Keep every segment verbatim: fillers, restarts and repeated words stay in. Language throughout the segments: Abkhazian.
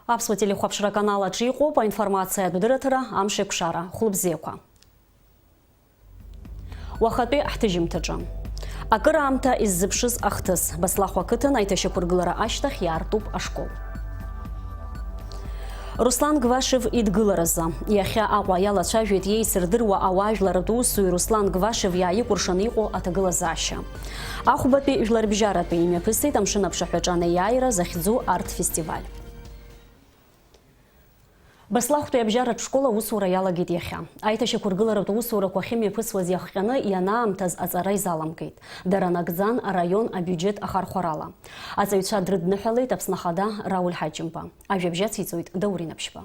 Аԥсуа телехәаԥшра аканал аҿы иҟоуп аинформациатә дырраҭара Амшеикәшара. Хәлыбзиақәа. Уахатәи ҳҭыжьымҭаҿы. Акыраамҭа иззыԥшыз ахҭыс, Баслахә ақыҭан аиҭашьақәыргылара ашьҭахь иаартуп ашкол. Руслан Гвашев идгыларазы. Иахьа Аҟәа иалацәажәеит иеицырдыруа ауаажәларратә усзуҩ Руслан Гвашев иааикәыршаны иҟоу аҭагылазаашьа. Ахәбатәи жәларбжьаратәи имҩаԥысит амшын аԥшаҳәаҿы анеиааира захьӡу арт-фестиваль. Баслахәтәи абжьаратә школ аусура иалагеит иахьа. Аиҭашьақәыргыларатә усурақәа ахьымҩаԥысуаз иахҟьаны ианаамҭаз аҵара изаламгеит. Дара нагӡан араион абиуџьет ахархәарала. Аҵаҩцәа дрыдныҳәалеит Аԥсны Ахада Рауль Ҳаџьымба. Ажәабжь ациҵоит Даур Инаԥшьба.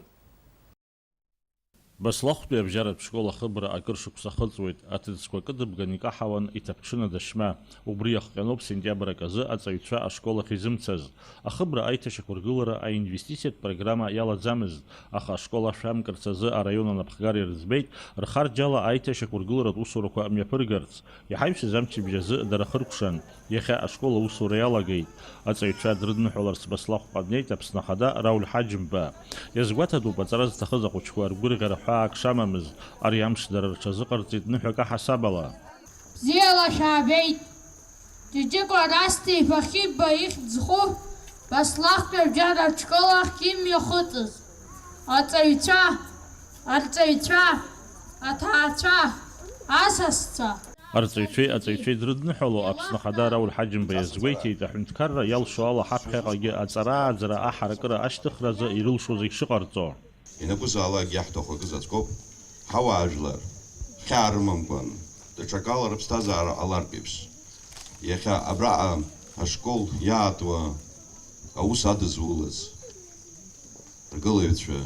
Баслахәтәи абжьаратә школ ахыбра акыр шықәса ахыҵуеит, аҭыӡқәа кыдыбган икаҳауан иҭаԥҽын адашьма. Убри иахҟьаноуп сентиабр аказы аҵаҩцәа ашкол ахь изымцаз. Ахыбра аиҭашьақәыргылара аинвестициатә программа иалаӡамызт, аха ашкол ашә амкырц азы араион анапхгара ирыӡбеит, рхарџьала аиҭашьақәыргыларатә усурақәа мҩаԥыргарц. Иҳаҩсыз амчыбжь азы дара хыркәшан. Иахьа ашкол аусура иалагеит. Аҵаҩцәа дрыдныҳәаларц Баслахәҟа днеит Аԥсны Ахада Рауль Ҳаџьымба. Иазгәаҭатәуп аҵара зҭахыз ахәыҷқәа ргәырӷьара ҳәаак шамамыз, ари амш дара рҽазыҟарҵеит ныҳәак аҳасабала. Бзиала шәаабеит! Ҷыҷыкәа Расҭа-иԥа Хьыбба ихьӡ зху Баслахәтәи абџьаратә школ ахь имҩахыҵыз аҵаҩцәа, арҵаҩцәа, аҭаацәа, асасцәа. Арҵаҩцәеи аҵаҩцәеи дрыдныҳәало Аԥсны Ахада Рауль Ҳаџьымба иазгәеиҭеит, аҳәынҭқарра иалшо ала ҳаԥхьаҟагьы аҵара-ааӡара аҳаракыра ашьҭыхразы ирылшо зегь шыҟарҵо. Ианакәызаалакгьы иаҳҭаху акызаҵәык ауп, ҳауаажәлар, хьаа рымамкәан, даҽакала рыԥсҭазаара ҟалартә еиԥш. Иахьа абраҟа ашкол иаатуа аус адызулаз ргылаҩцәа,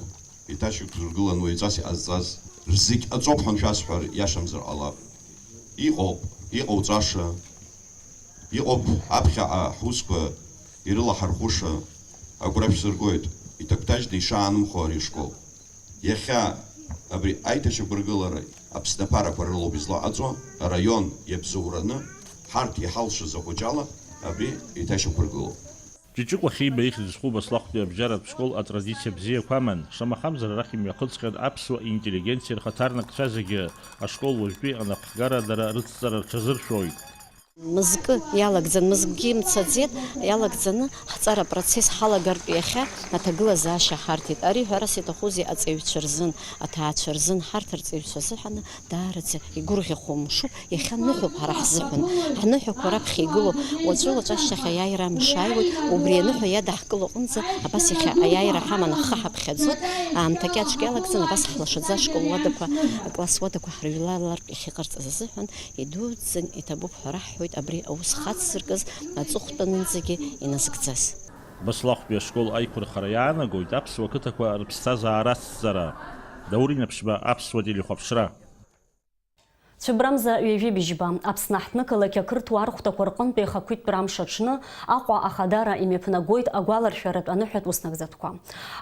еиҭашьақәыргылан уаҩҵас иҟазҵаз, рзегь аҵоуп ҳәа шәасҳәар иашамзар ҟалап. Иҟоуп, иҟауҵаша, иҟоуп аԥхьаҟа ҳусқәа ирылаҳархәыша, агәра шәсыргоит, иҭагәҭажьны ишаанымхо ари ашкол. Иахьа абри аиҭашьақәыргылара аԥсҭаԥарақәа рылоуп излаҟаҵо, араион иабзоураны, ҳарҭ иҳалшаз ахәыҷала абри еиҭашьақәыргылоуп. Ҷыҷыкәа Хьиба ихьӡ зху Баслахәтәи абжьаратә школ атрадициа бзиақәа аман, шамахамзар арахь имҩахыҵхьан аԥсуа интеллигенциа рхаҭарнакцәа зегьы, ашкол уажәтәи анапхгара дара рыцҵара рҽазыршәоит. Мызкы иалагӡан, мызкгьы мцаӡеит, иалагӡаны ҳҵара апроцесс ҳалагартә иахьа аҭагылазаашьа ҳарҭеит. Ари ҳәарас иаҭахузеи аҵаҩцәа рзын, аҭаацәа рзын, ҳарҭ арҵаҩцәа азыҳәаны даараӡа игәырӷьахо мшуп, иахьа ныҳәоуп ҳара ҳзыҳәан. Ҳныҳәақәа раԥхьа игылоу уаҵәы-уаҵәы ашьҭахь аиааира амш ааиуеит, убри аныҳәа иадаҳкыло аҟынӡа абас иахьа аиааира ҳаманы ҳхы ҳаԥхьаӡоит, аамҭа кьаҿк иалагӡан абас ҳлашаӡа ашкол уадақәа, акласс уадақәа ҳрыҩлалартә иахьыҟарҵаз азыҳәан идуӡӡан иҭабуп ҳәа раҳҳәоит абри аус хацзыркыз аҵыхәтәанынӡагьы иназкӡаз. Баслахәтәи ашкол аиқәырхара иаанагоит аԥсуа қыҭақәа рыԥсҭазаара ацҵара. Даур Инаԥшьба, Аԥсуа телехәаԥшра. Цәыббрамза ҩажәи бжьба, Аԥсны аҳҭнықалақь ақырҭуа архәҭақәа рҟынтәи ахақәиҭтәра амш аҽны, Аҟәа ахадара имҩаԥнагоит агәаларшәаратә аныҳәатә уснагӡатәқәа.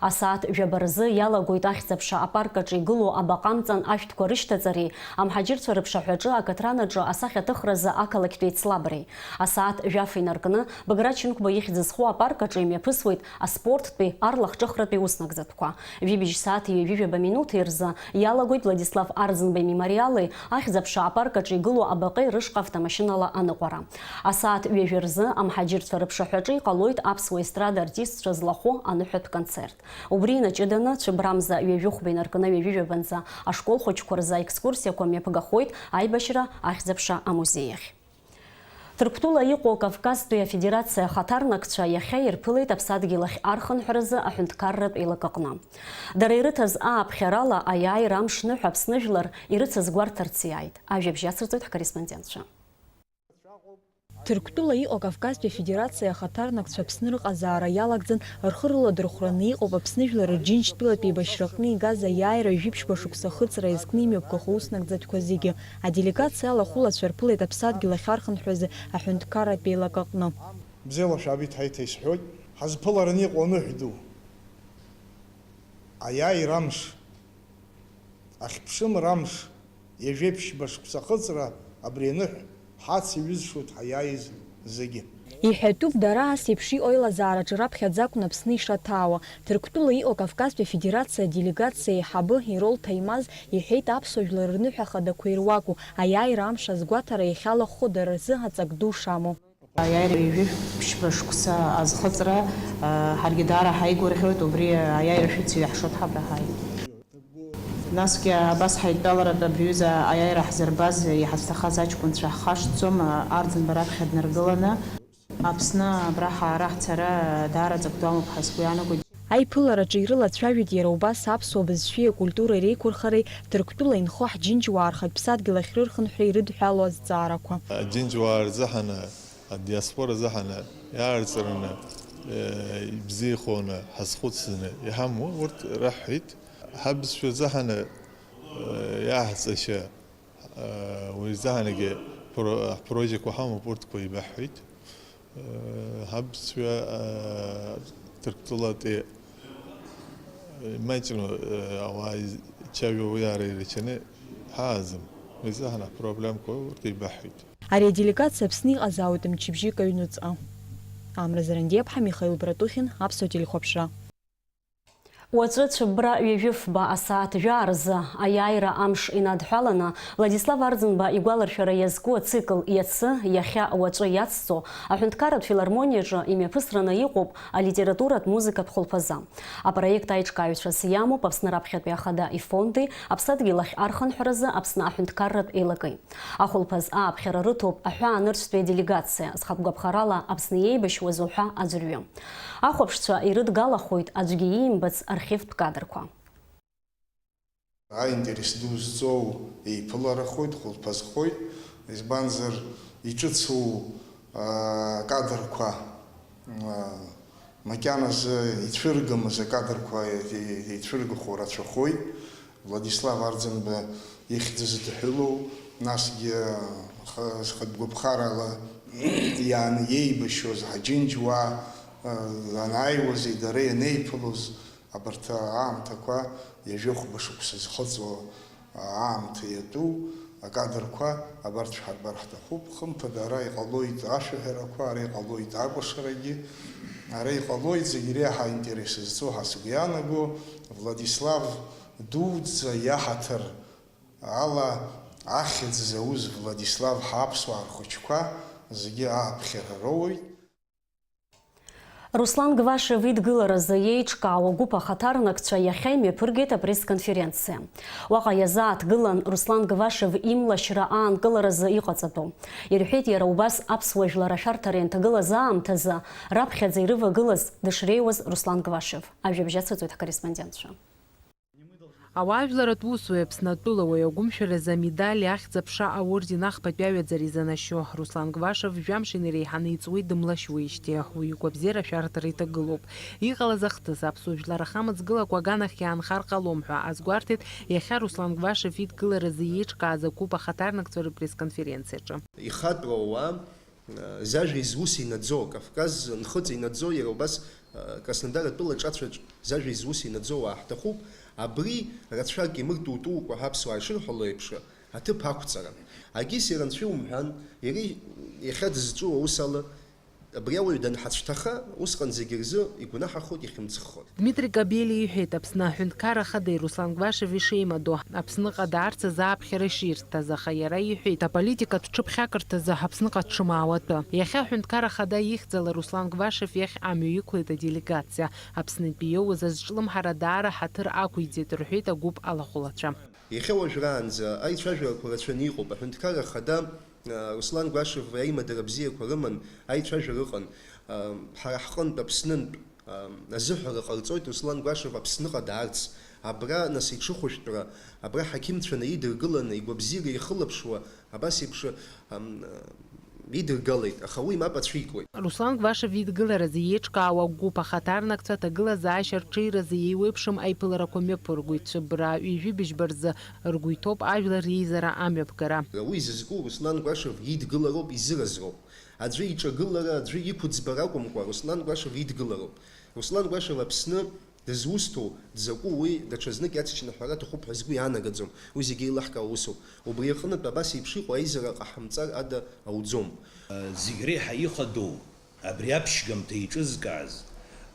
Асааҭ жәаба рзы иалагоит Ахьӡ-аԥша апарк аҿы игылоу абаҟа амҵан ашәҭқәа рышьҭаҵареи, амҳаџьырцәа рыԥшаҳәаҿы акаҭранаҿы асахьаҭыхразы ақалақьтә еицлабреи. Асааҭ жәаф инаркны, Баграт Шьынқәба ихьӡ зху апарк аҿы имҩаԥысуеит аспорттәи, арлахҿыхратәи уснагӡатәқәа. Жәибжь сааҭи ҩажәи жәаба минуҭи рзы иалагоит Владислав Арӡынба имемориали Ахьӡ-аԥша апарк аҿы игылоу абаҟеи рышҟа автомашьынала аныҟәара. Асааҭ ҩажәи рзы амҳаџьырцәа рыԥшаҳәаҿы иҟалоит аԥсуа естрада артистцәа злахәу аныҳәатә концерт. Убри инаҷыданы, цәыббрамза ҩажәи хәба инаркны ҩажәи жәабанӡа ашкол хәыҷқәа рзы аекскурсиақәа мҩаԥгахоит аибашьра Ахьӡ-аԥша амузеи ахь. Ҭырқәтәыла иҟоу Кавказтәи Афедерациа ахаҭарнакцәа иахьа ирԥылеит аԥсадгьыл ахь архынҳәразы аҳәынҭқарратә еилакаҟны. Дара ирыҭаз ааԥхьарала аиааира амш ныҳәа Аԥсны жәлар ирыцыз гәарҭарц иааит. Ажәабжь ацырҵоит ҳкорреспондентцәа. Ҭырқәтәыла иҟоу Кавказтәи Афедерациа ахаҭарнакцәа Аԥсны рыҟазаара иалагӡан рхы рыладырхәраны иҟоуп Аԥсны жәлар Рџьынџьтәылатә еибашьраҟны игаз аиааира жәиԥшьба шықәса ахыҵра иазкны имҩаԥгахо уснагӡатәқәа зегьы. Аделегациа алахәылацәа рԥылеит аԥсадгьыл ахь архынҳәразы аҳәынҭқарратә еилакаҟны. Бзиала шәаабеит, ҳаиҭа исҳәоит, ҳазԥылараны иҟоу аныҳә ду, аиааира амш, ахьԥшымра амш, ҩажәеиԥшьба шықәса ахыҵра, абри аныҳә ҳацеиҩызшоит ҳаиааиз зегьы. Иҳәатәуп, дара ас еиԥш иҟоу аилазаараҿы раԥхьаӡа акәын Аԥсны ишаҭаауа. Ҭырқәтәыла иҟоу Кавказтәи Афедерациа аделегациа аиҳабы Ерол Ҭаимаз иҳәеит, аԥсуа жәлар рныҳәа хадақәа ируаку аиааира амш азгәаҭара иахьалахәхо дара рзы аҵак ду шамоу. Аиааира ҩажәи ԥшьба шықәса азхыҵра, а, ҳаргьы даара ҳаигәырӷьоит, убри аиааира шәыцҩы иаҳшоит ҳабра ҳааит. Насгьы абас ҳаидтәаларатә абри аҩыза аиааира ҳзырбаз, иҳазҭахаз аҷкәынцәа ҳхашҭӡом, а, Арӡынба раԥхьа днаргыланы. Аԥсны абра ҳаара ҳцара даара ҵакдамоуп ҳәа сгәы иаанагоит. Аиԥылараҿы ирылацәажәеит иара убас аԥсуа бызшәеи акультуреи реиқәырхареи, Ҭырқәтәыла инхо ҳџьынџьуаа рхатә ԥсадгьыл ахь рырхынҳәра ирыдҳәалоу азҵаарақәа. Аџьынџьуаа рзыҳәаны, адиаспора азыҳәаны иаарҵараны, э, ибзиахоны, ҳазхәыцӡаны иҳамоу урҭ раҳҳәеит. Ҳабызшәа азыҳәаны, э, иааҳҵашьа, э, уи азыҳәангьы про-, ҳпрожектқәа ҳамоуп, урҭқәа еибаҳҳәеит. Ҳабызшәа, Ҭырқәтәылатәи имаҷны, ауаа ицәажәо уи ара ирацәаны ҳааӡам. Уи азыҳәан апроблемқәа урҭ еибаҳҳәеит. Ари аделегациа Аԥсны иҟазаауеит мчыбжьык аҩнуҵҟа. Амра Зарандиаԥҳа, Михаил Братухин, Аԥсуа телехәаԥшра. Уаҵәы цәыббра ҩажәи фба асааҭ жәаа рзы аиааира амш инадҳәаланы, Владислав Арӡынба игәаларшәара иазку ацикл Иацы, иахьа, уаҵәы иацҵо аҳәынҭқарратә филармониаҿы имҩаԥысраны иҟоуп алитературатә музыкатә хәылԥазы. Апроект аиҿкааҩцәас иамоуп Аԥсны раԥхьатәи ахада ифонди, аԥсадгьыл ахь архынҳәразы Аԥсны аҳәынҭқарратә еилакеи. Ахәылԥаз ааԥхьара рыҭоуп аҳәаанырцәтәи аделегациа, зхатә гәаԥхарала Аԥсны иеибашьуаз уҳәа аӡәырҩы. Ахәаԥшцәа ирыдгалахоит аӡәгьы иимбац архивтә кадрқәа. Аинтерес ду зҵоу еиԥыларахоит, хәылԥазхоит, избанзар, иҿыцу, аа, кадрқәа, аа, макьаназы ицәыргамыз акадрқәа еи-, еицәыргахо рацәахоит. Владислав Арӡынба ихьӡ зыдҳәылоу, насгьы х-, зхатә гәаԥхарала иааны иеибашьуаз ҳаџьынџьуаа, аа, анааиуаз, дара ианеиԥылоз, абарҭ аамҭақәа ҩажәи хәба шықәса зхыҵуа аамҭа иатәу акадрқәа абарҭ шәҳарбар ҳҭахуп. Хымԥада, ара иҟалоит ашәаҳәарақәа, ара иҟалоит акәашарагьы, ара иҟалоит зегь реиҳа аинтерес зҵоу ҳәа сгәы иаанаго, Владислав дуӡӡа иаҳаҭыр ала ахьӡ зауз Владислав ҳаԥсуаа рхәыҷқәа зегьы ааԥхьара роуеит. Руслан Гвашев идгыларазы иеиҿкаауа гәыԥ ахаҭарнакцәа иахьа имҩаԥыргеит апресс-конференциа. Уаҟа иазааҭгылан Руслан Гвашев имлашьра аанкыларазы иҟаҵатәу. Ирҳәеит иара убас аԥсуа жәлар ашәарҭара ианҭагылаз аамҭазы раԥхьаӡа ирывагылаз дышреиуаз Руслан Гвашев. Ажәабжь ацыҵоит ҳкорреспондентцәа. Ауаажәларратә усуи Аԥсны атәылауаҩ агәымшәаразы амедали ахьӡ-аԥша аорден ахԥатәи аҩаӡара изанашьо Руслан Гвашев жәамш инареиҳаны иҵуеит дымлашьуеижьҭеи. Уи игәабзиара ашәарҭара иҭагылоуп. Иҟалаз ахҭыс аԥсуа жәлар ахамыӡ гылақәа аганахь иаанхар ҟалом ҳәа азгәарҭеит иахьа Руслан Гвашев идгыларазы иеиҿкааз агәыԥ ахаҭарнакцәа рыпресс-конференциаҿы. Ихатәу ауаа Зажәа изус инаӡо, Кавказ нхыҵ инаӡо, иара убас, а, Краснодар атәыла ҿацәаҿ зажәа изус инаӡо уаа ҳҭахуп. Абри рацәак имыртутукәа ҳаԥсуаа ишырҳәало еиԥш, аҭыԥ ақәҵара. Агьыс иара анцәа иумҳәан, иара иахьа дызҿу аус ала, абри ауаҩ данҳацәҭаха, усҟан зегьы рзы игәнаҳахоит, ихьымӡӷхоит. Дмитри Кобелиа иҳәеит, Аԥсны аҳәынҭқар ахадеи Руслан Гвашев ишеимадоу, Аԥсныҟа даарц азы ааԥхьара ширҭаз, аха иара иҳәеит, аполитикатә ҽыԥхьакырҭазы Аԥсныҟа дшымаауа атәы. Иахьа аҳәынҭқар ахада ихьӡала Руслан Гвашев иахь амҩа иқәлеит аделегациа. Аԥснытәи иоуз азҿлымҳара даара ҳаҭыр ақәиҵеит, рҳәеит агәыԥ алахәылацәа. Иахьа уажәраанӡа аицәажәарақәа рацәаны иҟоуп. Аҳәынҭқар ахада, а, Руслан Гәашев аимадара бзиақәа рыман, аицәажәара ыҟан. А, ҳара ҳҟынтә, Аԥснынтә, а, азыҳәара ҟарҵоит Руслан Гәашев Аԥсныҟа даарц. Абра, нас, иҽыхәышәтәра, абра ҳақьымцәа наидыргыланы, игәабзиара ихылаԥшуа, абас еиԥш, ам, идыргалеит, аха уи мап ацәикуеит. Руслан Гвашев идгыларазы иеиҿкаауа гәыԥ ахаҭарнакцәа аҭагылазаашьа рҽеиразы еиуеиԥшым аиԥыларақәа мҩаԥыргоит. Цәыббра ҩажәи быжьба рзы ргәы иҭоуп ажәлар реизара амҩаԥгара. Уи зызку Руслан Гәашев идгылароуп, изыразроуп. Аӡәы иҿагылара, аӡәы иқәыӡбара акәымкәа, Руслан Гәашев идгылароуп. Руслан Гәашев Аԥсны дызусҭоу, дзакәу уи даҽазнык иацчны аҳәара аҭахуп ҳәа сгәы иаанагаӡом. Уи зегьы еилаҳкаауа усуп. Убри аҟынтә абас еиԥш иҟоу аизара ҟаҳамҵар ада ауӡом. Зегь реиҳа ихадоу Абри аԥшьгамҭа еиҿызкааз,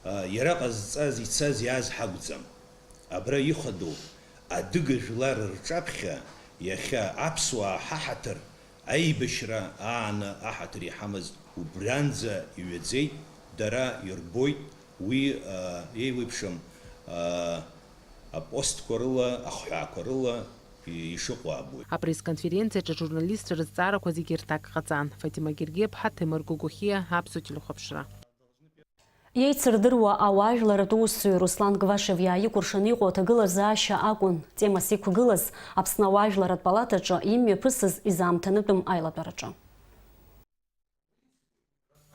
а, иара ҟазҵаз ицаз иааз ҳакәӡам. Абра ихадоуп адыга жәлар рҿаԥхьа иахьа аԥсуаа ҳаҳаҭыр, аибашьра ааны аҳаҭыр иҳамаз убранӡа иҩаӡеит, дара ирбоит уи, а, еиуеиԥшым, а, апостқәа рыла, ахҳәаақәа рыла ишыҟоу аабоит. Апресс-конференциаҿы ажурналистцәа рызҵаарақәа зегьы рҭак ҟаҵан. Фатима Гергиаԥҳа, Ҭемыр Гогохиа, Аԥсуа телехәаԥшра. Еицырдыруа ауаажәларратә усзуҩ Руслан Гвашев иааикәыршаны иҟоу аҭагылазаашьа акәын темас иқәгылаз Аԥсны ауаажәларратә палатаҿы имҩаԥысыз изаамҭанытәым аилатәараҿы.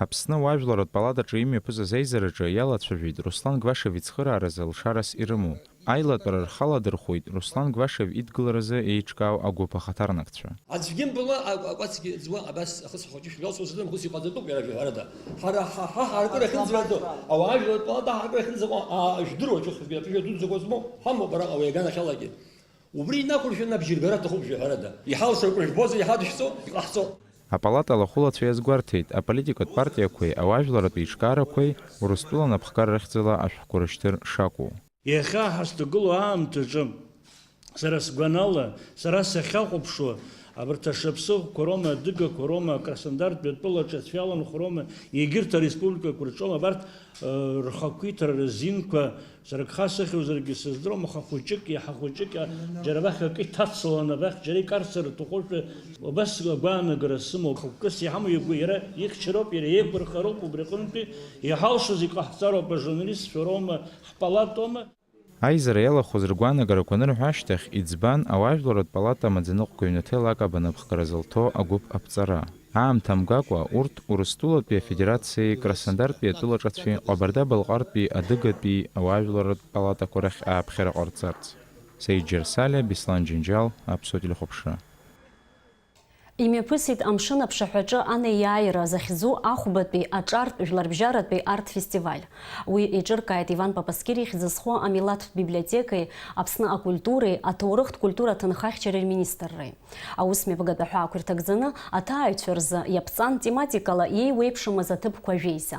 Аԥсны ауаажәларратә палатаҿы имҩаԥысыз аизараҿы иалацәажәеит Руслан Гвашев ицхырааразы лшарас ирымоу. Аилатәара рхаладырхәуеит Руслан Гвашев идгыларазы еиҿкаау агәыԥ ахаҭарнакцәа. Аӡәгьы мбылуа акәацгьы ӡуа абас ахысхәыҷы шәлиалсуа сыдым, ус иҟаҵатәуп иара жәаҳәарада. Ҳара ҳа, ҳа ҳаракыра ахьынӡараӡо, ауаажәларратә палата ҳаракыра ахьынӡаҟоу, аа, жәдыруа џьоук хәыҷы дуӡӡақәа змоу ҳамоуп араҟа уи аганахьалагьы. Убри инақәыршәаны абжьы ргара аҭахуп жәаҳәарада. Иҳалшаркәа жәбозар, иҳадышәҵо, иҟаҳҵо. Апалата алахәылацәа иазгәарҭеит, аполитикатә партиақәеи ауаажәларратә еиҿкаарақәеи Урыстәыла анапхгара рыхьӡала ашәҟәқәа рышьҭыр шакәу. Иахьа ҳазҭагылоу аамҭаҿы, сара сгәанала, сара сахьахәаԥшуа, абарҭ ашаԥсыӷәқәа роума, адыгақәа роума, Краснодартәи атәылаҿы ацәеиаланхо роума, егьырҭ ареспубликақәа рҿоума, абарҭ, э, рхақәиҭра рзинқәа, сара гха сыхьуазаргьы сыздыруам, аха хәыҷык, иаҳа хәыҷык, а, џьара абахь акы иҭацаланы, абахь џьара икарцар аҭахушәа, убас агәаанагара сымоуп. Хықәкыс иҳамоу игәы иара ихьчароуп, иара еиқәырхароуп, убри аҟынтәи иҳалшоз иҟаҳҵароуп, ажурналистцәа роума, ҳпалатоума. Аизара иалахәыз ргәаанагарақәа анырҳәа ашьҭахь, иӡбан ауаажәларратә палата амаӡаныҟәгаҩ Наҭел Акаба напхгара зылҭо агәыԥ аԥҵара. Аамҭа мгакәа, урҭ Урыстәылатәи Афедерациеи Краснодартәи атәылаҿацәеи Ҟабарда-Балҟартәи адыгатәи ауаажәларратә палатақәа рахь ааԥхьара ҟарҵарц. Саид Џьарсалиа, Беслан Џьынџьал, Аԥсуа телехәаԥшра. Имҩаԥысит амшын аԥшаҳәаҿы анеиааира захьӡу Ахәбатәи аҿартә жәларбжьаратәи арт-фестиваль. Уи еиҿыркааит Иван Папаскир ихьӡ зху амилаҭтә библиотекеи Аԥсны акультуреи аҭоурыхтә культура аҭынхахьчареи рминистрреи. Аусмҩаԥгатә аҳәаақәа ирҭагӡаны аҭааҩцәа рзы иаԥҵан тематикала иеиуеиԥшымыз аҭыԥқәа жәеиза.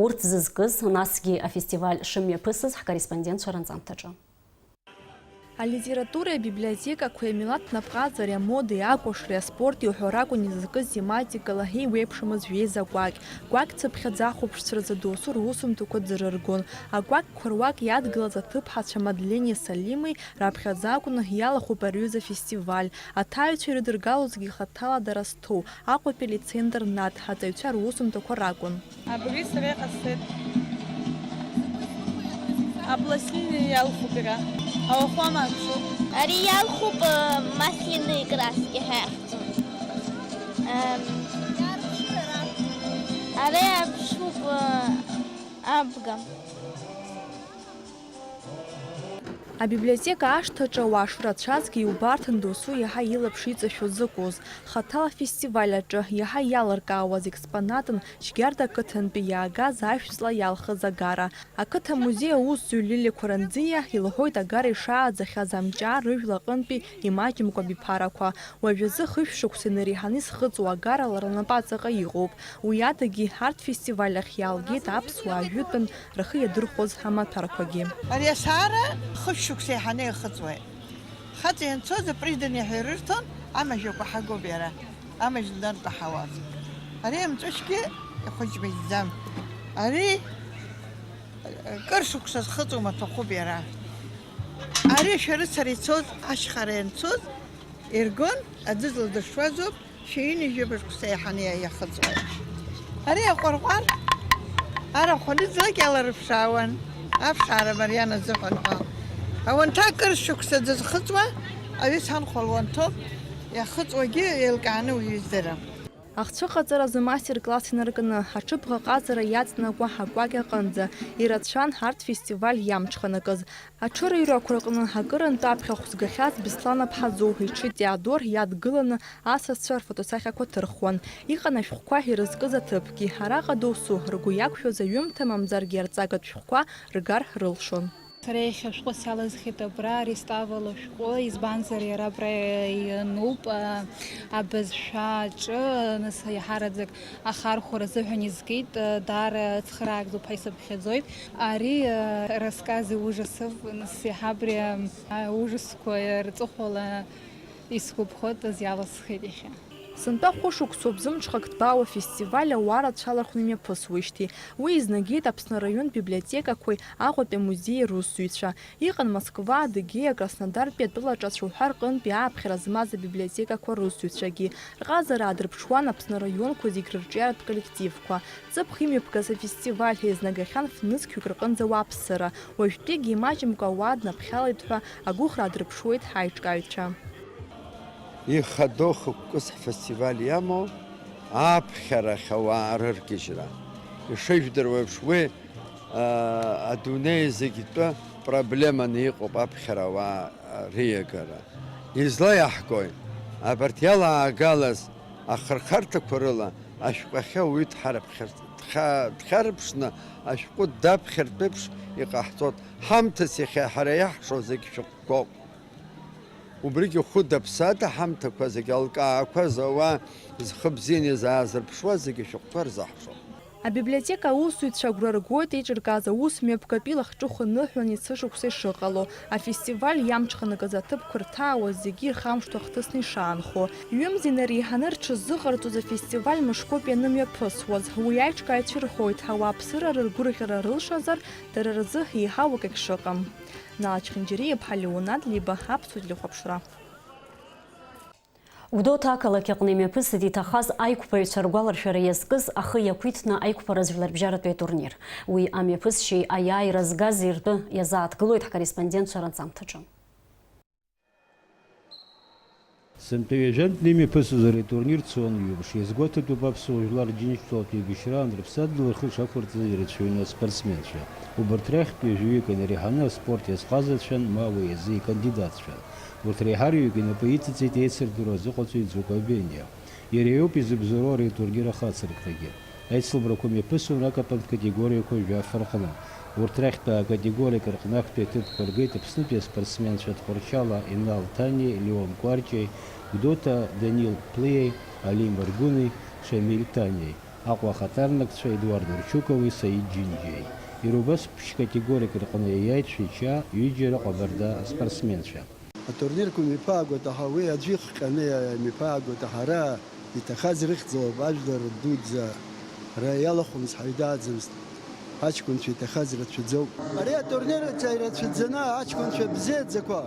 Урҭ зызкыз, насгьы афестиваль шымҩаԥысыз ҳкорреспондентцәа ранҵамҭаҿы. Алитературеи абиблиотекақәеи амилаҭтә напҟаҵареи амодеи акәашареи аспорти уҳәа ракәын изызкыз тематикала еиуеиԥшымыз жәеиза акәакь. Кәакь цыԥхьаӡа ахәаԥшцәа рзы досу русумҭақәа ӡырыргон. Акәакьқәа руак иадгылаз аҭыԥҳацәа Мадлени Салими раԥхьаӡа акәны иалахәуп ари аҩыза афестиваль. Аҭааҩцәа ирыдыргалозгьы хаҭала дара зҭоу Аҟәатәи алицеи-интернат аҵаҩцәа русумҭақәа ракәын. Абри сара иҟасҵеит. Апластилин иалхуп иара. Ауахәама аԥшуп. Ари иалхуп, э, маслины краски ҳәа иаҳҵо. Эм, ари аԥшуп, э, абга. Абиблиотека ашҭаҿы ауаа шрацәазгьы иубарҭан досу иаҳа илаԥш иҵашәо зыкәыз. Хаҭала афестиваль аҿы иаҳа иалыркаауаз експонатын Шьгьарда ақыҭантәи иаагаз ажәҵла иалхыз агара. Ақыҭа амузеи аусзуҩ Лилиа Қәаранӡиа илҳәоит агара ишааӡахьаз амҷаа рыжәла аҟынтәи имаҷымкәа абиԥарақәа. Уажәазы хышә шықәса инареиҳаны изхыҵуа агара лара лнапаҵаҟа иҟоуп. Уи адагьы арт фестиваль ахь иаалгеит аԥсуаа жәытәан рхы иадырхәоз амаҭәарқәагьы. Ари асаара хышә шықәса еиҳаны ихыҵуеит. Хаҵа ианцоз апридани ҳәа ирырҭон, амажәақәа ҳагоуп иара, амажә днартәаҳауаз. Ари амҵәышәгьы ихәыҷ маҷӡам. Ари кыр шықәса зхыҵуа маҭәахәуп иара. Ари шәарыцара ицоз, ашьхара ианцоз, иргон, аӡы зылдыршуазоуп, шәи ҩынҩажәи жәаба шықәса еиҳаны иа-, иахыҵуеит. Ари аҟәарҟәар арахә аныӡлак иаларыԥшаауан, аԥшаара мариан азыҳәан ҳәа. Ауанҭа акыр шықәса дызхыҵуа, аҩы санхәа луанҭоуп, иахыҵуагьы еилкааны уаҩы издырам. Ахцәыҟаҵаразы мастер-класс инаркны, аҽыбӷаҟазара иаҵанакуа акәакь аҟынӡа, ирацәан арт фестиваль иамҽханакыз. Аҽырыҩрақәа рҟны акырынтә аԥхьахә згахьаз Беслан Аԥҳазоу иҽы Теодор иадгыланы асасцәа рфотосахьақәа ҭырхуан. Иҟан ашәҟәқәа ирызкыз аҭыԥгьы. Араҟа досу ргәы иақәшәоз аҩымҭа мамзаргьы арҵагатә шәҟәқәа ргар рылшон. Сара иахьа ашәҟәы сиалысхит абра, ари ставало шәҟәы, избанзар, иара абра иануп, а, абызшәа аҿы, нас, иаҳараӡак ахархәара азыҳәан изкит, а, даара цхыраагӡоуп ҳәа исыԥхьаӡоит. Ари, а, расскази ужасов, нас, иаҳа абри, а, ужасқәа рҵыхәала исгәаԥхоит, азиалысхит иахьа. Сынтәа хәышықәсоуп зымҽхак ҭбаау афестиваль ауаа рацәа алархәны имҩаԥысуеижьҭеи. Уи изнагеит Аԥсны араионтә библиотекақәеи Аҟәатәи амузеии русзуҩцәа. Иҟан Москва, Адыгеиа, Краснодартәи атәылаҿы ацәаҳәа рҟынтәи ааԥхьара змаз абиблиотекақәа русзуҩцәагьы. Рҟазара аадырԥшуан Аԥсны араионқәа зегь рырҿиаратә коллективқәа. Ҵыԥх имҩаԥгаз афестиваль ҳәа изнагахьан фнызқьҩык рҟынӡа ауааԥсыра. Уажәтәигьы имаҷымкәа ауаа днаԥхьалеит ҳәа агәыӷра аадырԥшуеит ҳаиҿкааҩцәа. Ихадоу хықәкыс ҳфестиваль иамоу аԥхьарахь ауаа рыргьежьра. Ишыжәдыруа еиԥш, уи, аа, адунеи зегьтәы проблеманы иҟоуп аԥхьара ауаа риагара. Излаиаҳгои? Абарҭ иалаагалаз ахырхарҭақәа рыла ашәҟәахьы ауаҩы дҳарыԥхьар-, дха-, дхьарыԥшны ашәҟәы даԥхьартә еиԥш иҟаҳҵоит. Ҳамҭас иахьа ҳара иаҳшо зегь шәҟәқәоуп. Убригьы хәыда-ԥсада ҳамҭақәа зегь алкаақәа зауа, зхы бзианы изаазырԥшуа зегьы шәҟәқәа рзаҳшоуп. Абиблиотека аусзуҩцәа агәра ргоит еиҿыркааз аус мҩаԥгатәи лахҿыху ныҳәан есышықәса ишыҟало. Афестиваль иамҽханакыз аҭыԥқәа рҭаауа зегьы ирхамышҭуа хҭысны ишаанхо. Ҩымзи нареиҳаны рҽызыҟарҵоз афестиваль мышқәоуп ианымҩаԥысуаз. Уи аиҿкааҩцәа ирҳәоит, ауааԥсыра рыргәырӷьара рылшазар, дара рзы еиҳау акагь шыҟам. Нала Чхинџьариа-иԥҳа Леонад Либа, Аԥсуа телехәаԥшра. Гәдоуҭа ақалақь аҟны имҩаԥысит иҭахаз аиқәԥаҩцәа ргәаларшәара иазкыз ахы иақәиҭны аиқәԥара жәларбжьаратәи атурнир. Уи амҩаԥысшьеи аиааира згази ртәы иазааҭгылоит ҳкорреспондентцәа ранҵамҭаҿы. Сынтәа ҩажәантәны имҩаԥысыз ари атурнир цон ҩымш. Иазгәаҭатәуп аԥсуа жәлар Џьынџьтәылатәи еибашьраан рыԥсадгьыл рхы шақәырҵаз ирацәаҩны аспортсменцәа. Убарҭ рахьтә ҩажәаҩык инареиҳаны аспорт иазҟазацәан, ма уи азы икандидатцәан. Урҭ реиҳараҩык инапы иҵыҵит еицырдыруа азыҟаҵаҩ Ӡукәа Бениа. Иара иоуп изыбзоуроу ари атурнир ахацыркрагьы. Аицлабрақәа мҩаԥысуан акапантә категориақәа жәаф рҟны. Урҭ рахьтә акатегориак рҟны актәи аҭыԥқәа ргеит Аԥснытәи аспортсменцәа Тҟәарчал Инал Ҭаниеи Леон Кәарҷиеи, Гәдоуҭа Данил Плиеи, Али Маргәыни, Шамиль Ҭаниеи, Аҟәа ахаҭарнакцәа Едуард Урчукови Саид Џьынџьиеи. Иара убас ԥшь-категориак рҟны иаиааит Шәача ҩыџьара Ҟабарда аспортсменцәа. Атурнирқәа мҩаԥаагоит, аха уи аӡәы ихҟьаны имҩаԥаагоит, аха ара иҭахаз рыхьӡалоуп, ажәлар дуӡӡа ара иалахәымыз ҳаҩ дааӡамызт. Ҳаҷкәынцәа иҭахаз рацәаӡоуп. Ари атурнир ирацәаӡаны аҷкәынцәа бзиаӡақәа,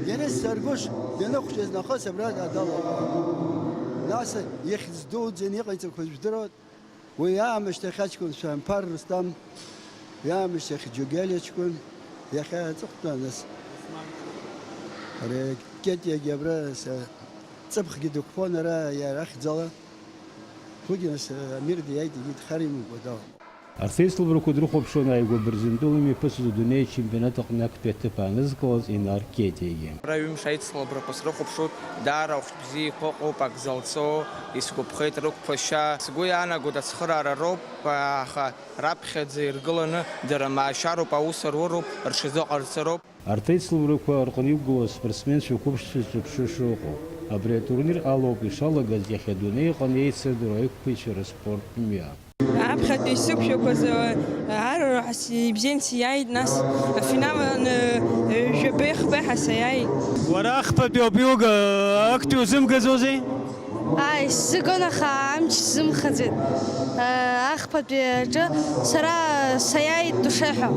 Денис Саргәыш даныхәҷыз нахыс абраҟа далахәын. Нас ихьӡ дуӡӡаны иҟаиҵақәаз жәдыруан. Уи аамышьҭахь аҷкәынцәа Амԥар Рустам, уи аамышьҭахь Џьогьали аҷкәын, иахьа аҵыхәтәан нас. Ари Кетиагьы абра са-, ҵыԥхгьы дықәԥон ара иара ахьӡала. Уигьы нас Амир диааит, егьи дхар имамкәа дала. Арҭ аицлабрақәа дрыхәаԥшуан ааигәа Бырзентәыла имҩаԥысыз адунеи ачемпионат аҟны актәи аҭыԥ аанызкылаз Инар Кетиагьы. Ара ҩымш аицлабрақәа срыхәаԥшуан, даара ахәшә бзиақәа ыҟоуп, ак залҵо, исгәаԥхеит рықәԥашьа. Сгәы иаанагоит ацхыраара роуп, аха раԥхьаӡа иргыланы дара маашьароуп, аус руроуп, рҽазыҟарҵароуп. Арҭ аицлабрақәа рҟны иқәгылоу аспортсменцәа қәыԥшцәа зҿыԥшыша ыҟоуп. Абри атурнир алоуп ишалагаз иахьа адунеи аҟны еицырдыруа аиқәԥаҩцәа рыспорттә мҩа. Аԥхьатәи сықәшәақәаз, ы, арра ҳәа сибзиан сиааит, нас афинал аҟны, ы, жәабеи хбеи ҳәа саиааит. Уара ахԥатәи ауп иуга, актәи узымгаӡозеи? Ааи, сзыгон, аха амч сзымхаӡеит. Ы, ахԥатәи аҿы сара саиааит душеҳәа.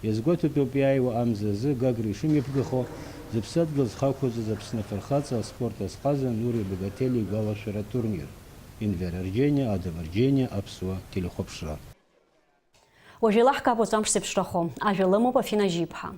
Иазгәаҭатәуп иааиуа амза азы Гагра ишымҩаԥгахо, зыԥсадгьыл зхы ақәызҵаз Аԥсны афырхаҵа аспорт азҟаза Нури Багатели игәалашәара атурнир. Енвер Арџьениа, Адам Арџьениа, Аԥсуа телехәаԥшра. Уажә еилаҳкаап уаҵәы амш зеиԥшрахо. Ажәа лымоуп Афина Жьиԥҳа.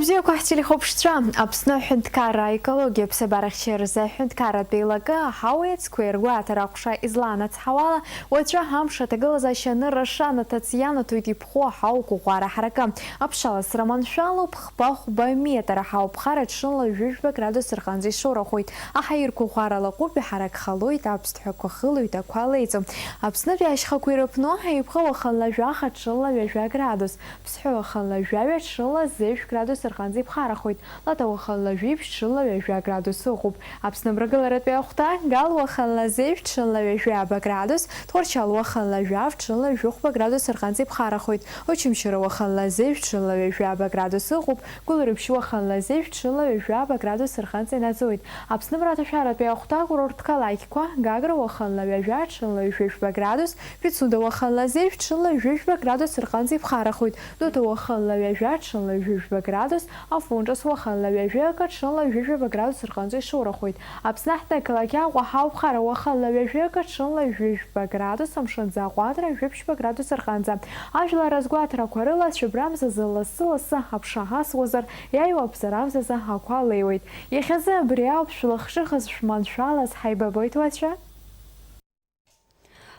Бзиақәа ҳтелехәаԥшцәа, Аԥсны аҳәынҭқарра аекологиа ԥсабарахьчаразы аҳәынҭқарратә еилакы аҳауеи ацқәеи ргәаҭара аҟәша излаанацҳауала, уаҵәы амш аҭагылазаашьа анырра шанаҭац ианаҭоит иԥхоу аҳауа қәыӷәӷәара ҳаракы. Аԥшаласра маншәалоуп, хԥа-хәба метр аҳауа ԥхара ҽынла жәыжәба градус рҟынӡа ишоурахоит. Аҳаирқәа ӷәӷәара лаҟәуп, иҳаракхалоит, аԥсҭҳәақәа хылоит, ақәа леиӡом. Аԥснытәи ашьхақәа ирыԥну аиԥха уахынла жәаха ҽынла ҩажәа градус. Ԥсҳәы уахынла жәаҩа ҽынла зежә градус рҟынӡа иԥхарахоит. Лата уахынла жәиԥшь ҽынла ҩажәа градус ыҟоуп. Аԥсны мрагыларатәи ахәҭа, Гал уахынла зежә ҽынла ҩажәаба градус, Тҟәарчал уахынла жәаф ҽынла жәохәба градус рҟынӡа иԥхарахоит. Очамчыра уахынла зежә ҽынла ҩажәаба градус ыҟоуп. Гәылрыԥшь уахынла зежә ҽынла ҩажәаба градус рҟынӡа инаӡоит. Аԥсны мраҭашәаратәи ахәҭа, курорт қалақьқәа, Гагра уахынла ҩажәа ҽынла ҩажәижәба градус, Пицунда уахынла зежә ҽынла ҩажәижәба градус рҟынӡа иԥхарахоит. Гәдоуҭа уахынла ҩажәа ҽынла ҩажәижәба градус, Афон Ҿыц уахынла ҩажәи акы ҽынла ҩажәижәаба градус рҟынӡа ишоурахоит. Аԥсны аҳҭнықалақь Аҟәа аҳауа ԥхара уахынла ҩажәи акы ҽынла ҩажәижәба градус, амшынӡы аҟәадра жәаԥшьба градус рҟынӡа. Ажәлар рызгәаҭарақәа рыла, цәыббра амзазы лассы-лассы аԥша асуазар, иааиуа абзара амзазы ақәа леиуеит. Иахьазы абри ауп шәлахҿыхыз шәманшәалаз, ҳаибабоит уаҵәы.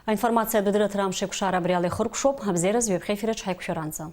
Аинформациатә дырраҭара Амшеикәшара абри ала ихыркәшоуп. Абзиараз ҩаԥхьа ефир аҿы ҳаиқәшәаранӡа.